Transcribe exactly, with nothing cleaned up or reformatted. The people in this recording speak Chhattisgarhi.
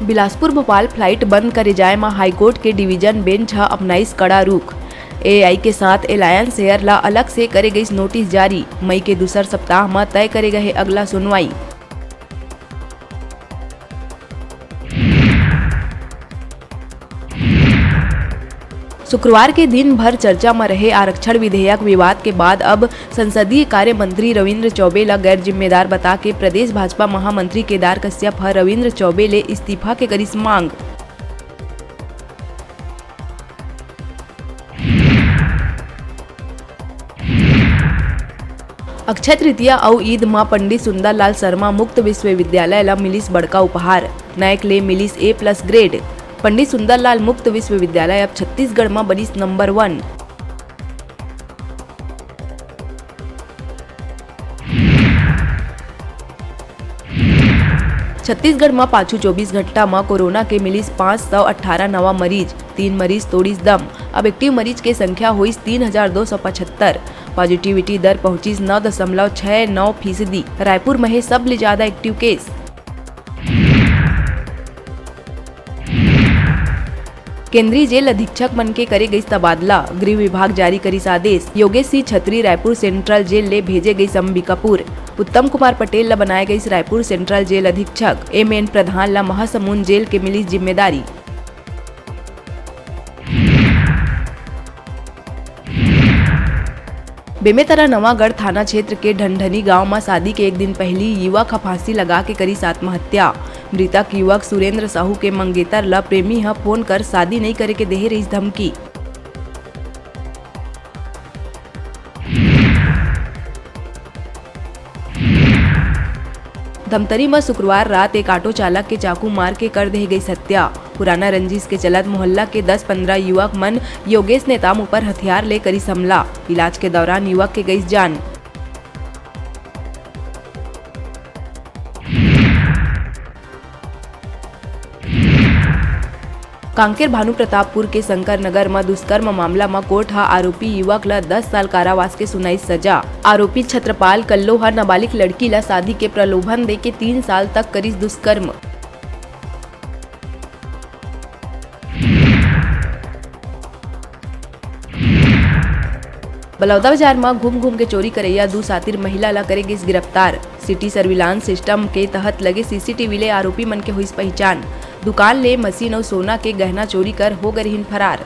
बिलासपुर भोपाल फ्लाइट बंद करे जाए म हाईकोर्ट के डिवीजन बेंच ह अपनाइस कड़ा रुख। एआई के साथ एलायंस एयर ला अलग से करे गइस नोटिस जारी। मई के दूसर सप्ताह म तय करे गए हे अगला सुनवाई। शुक्रवार के दिन भर चर्चा म रहे आरक्षण विधेयक विवाद के बाद अब संसदीय कार्य मंत्री रविंद्र चौबे ल गैर जिम्मेदार बता के प्रदेश भाजपा महामंत्री केदार कश्यप ह रविंद्र चौबे ले इस्तीफा के करिस मांग। अक्षय तृतीया अउ ईद म पंडित सुंदरलाल शर्मा मुक्त विश्वविद्यालय ल मिलिस बड़का उपहार। नैक ले मिलिस ए प्लस ग्रेड। पंडित सुंदरलाल मुक्त विश्वविद्यालय अब छत्तीसगढ़ म बनिस नंबर वन। छत्तीसगढ़ म पाछू चौबीस घंटा म कोरोना के मिलिस पाँच सौ अट्ठारह नवा मरीज, तीन मरीज तोड़िस दम। अब एक्टिव मरीज के संख्या होइस तीन हजार दो सौ पचहत्तर। पॉजिटिविटी दर पहुंचिस नौ दशमलव छह नौ फीसदी। रायपुर म हे सबले ज्यादा एक्टिव केस। केंद्रीय जेल अधीक्षक मन के करे गइस तबादला, गृह विभाग जारी करिस आदेश। योगेश सिंह छत्री रायपुर सेंट्रल जेल ले भेजे गइस अंबिकापुर। उत्तम कुमार पटेल ल बनाए गइस रायपुर सेंट्रल जेल अधीक्षक, एम एन प्रधान ल महासमुंद जेल के मिलिस जिम्मेदारी। बेमेतरा नवागढ़ थाना क्षेत्र के ढनढनी गांव म शादी के एक दिन पहिली युवक ह फांसी लगा के करिस आत्महत्या। मृतक युवक सुरेंद्र साहू के मंगेतर ल प्रेमी ह फोन कर शादी नइ करे के देहे रहिस धमकी। धमतरी म शुक्रवार रात एक ऑटो चालक के चाकू मार के कर देहे गइस हत्या। पुराना रंजिश के चलत मोहल्ला के दस पंद्रह युवक मन योगेश नेताम ऊपर हथियार ले करिस हमला। इलाज के दौरान युवक के गइस जान। कांकेर भानुप्रतापपुर के शंकर नगर म दुष्कर्म मामला म कोर्ट ह आरोपी युवक ल दस साल कारावास के सुनाइस सजा। आरोपी छत्रपाल कल्लो ह नाबालिग लड़की ल शादी के प्रलोभन देके तीन साल तक करिस दुष्कर्म। बलौदाबाजार म घूम घूम के चोरी करइया दू सातिर महिला ल करे गिस गिरफ्तार। सिटी सर्विलांस सिस्टम के तहत लगे सीसीटीवी ले आरोपी मन के होइस पहिचान। दुकान ले मशीन अउ सोना के गहना चोरी कर हो गे रिहिन फरार।